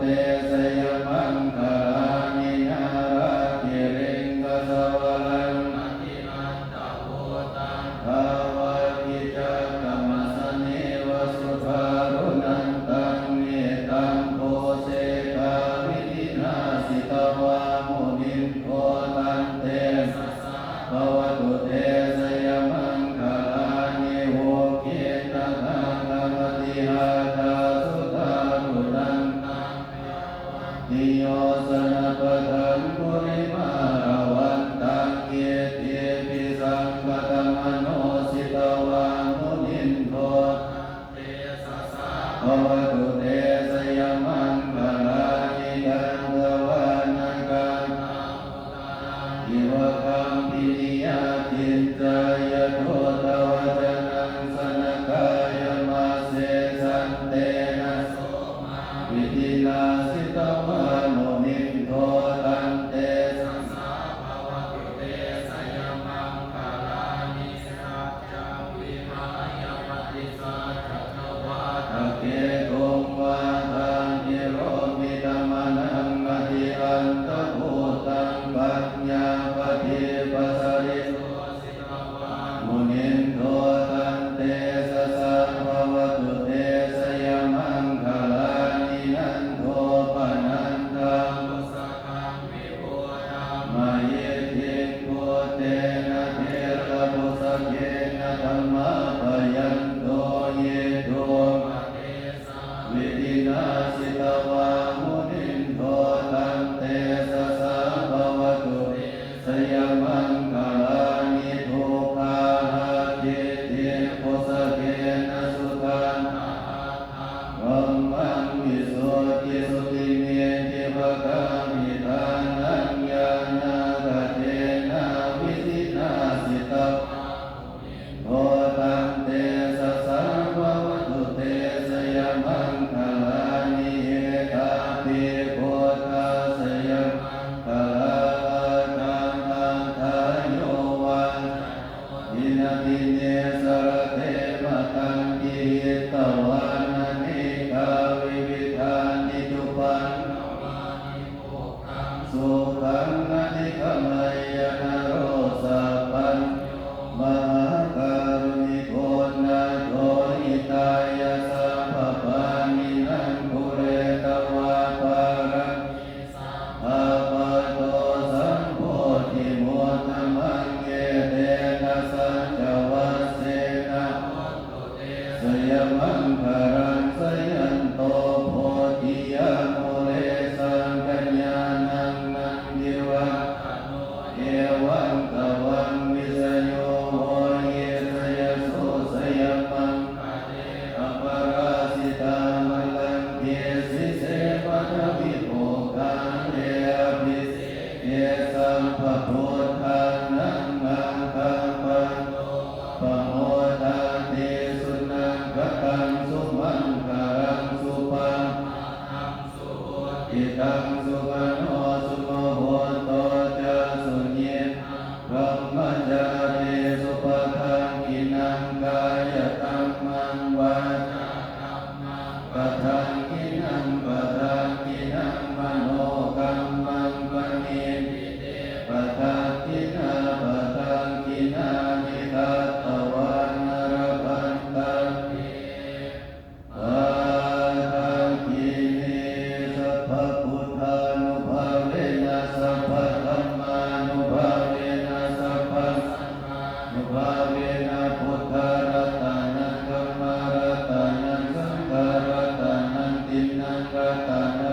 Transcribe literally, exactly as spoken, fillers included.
te jayamaṅgalāni. Nāḷāgiriṃ gajavaraṃ atimattabhūtaṃ dāvaggicakkamasanīva sudāruṇantaṃ mettambusekavidhinā jitavā munindo tantejasā bhavatu te jayamaṅgalāni. Ukkhittakhaggamatihatthasudāruṇantaṃ dhāvantiyojanapathaṅgulimālavantaṃ iddhībhisaṅkhatamano jitavā munindo bhavatu te jayamaṅgalāni. Katvāna kaṭṭhamudaraṃ iva gabbhinīyā ciñcāya duṭṭhavacanaṃ janakāyamajjhe santena somavidhinā jitavā munindo tantejasā bhavatu te jayamaṅgalāni. Saccaṃ vihāya matisaccakavādaketuṃ vādābhiropitamanaṃ atiandhabhūtaṃ paññāpadīpajalito jitavā munindo tantejasā bhavatu te jayamaṅgalāni. Nandopanandabhujagaṃ vibudhaṃ mahiddhiṃ puttena therabhujagena damāpayanto iddhūpadesavidhinā jitavā munindo tantejasā bhavatu te jayamaṅgalāni. Duggāhadiṭṭhibhujagena sudaṭṭha brahmaṃ visuddhijutimiddhibakābhidhānaṃ ñāṇāgadena vidhinā jitavā munindo tantejasā bhavatu te jayamaṅgalāni. Etāpi buddhajayamaṅgalaaṭṭhagāthā yo vācano dinadine sarate matandī hitvānanekavividhāni cupaddavāni mokkhaṃ sukhaṃ adhigameyya naro sapañño. Mahākāruṇiko nātho hitāya sabbapāṇinaṃ pūretvā pāramī sabbā patto sambodhimuttamaṃ. Etena saccavajjena hotu te jayamaṅgalaṃ. Jayanto bodhiyā mūle sakyānaṃ nandivaḍḍhano evaṃ tvaṃ vijayo hohi jayassu jayamaṅgale aparājitapallaṅke sīse paṭhavipokkhare abhiseke sabbabuddhānaṃ aggappatto pamodati. Sunakkhattaṃ sumaṅgalaṃ supabhātaṃ suhuṭṭhitaṃ sukhaṇo sumuhutto ca suyiṭṭhaṃ brahmacārisu padakkhiṇaṃ kāyakammaṃ vācākammaṃ padakkhiṇaṃ padakkhiṇaṃ manokammaṃ paṇidhī te padakkhiṇā padakkhiṇāni katvāna labhantatthe padakkhiṇe. Sabbabuddhānubhāvena sabbadhammānubhāvena sabbasaṅghānubhāvena buddharatanaṃ dhammaratanaṃ saṅgharatanaṃ tiṇṇaṃ ratanaṃ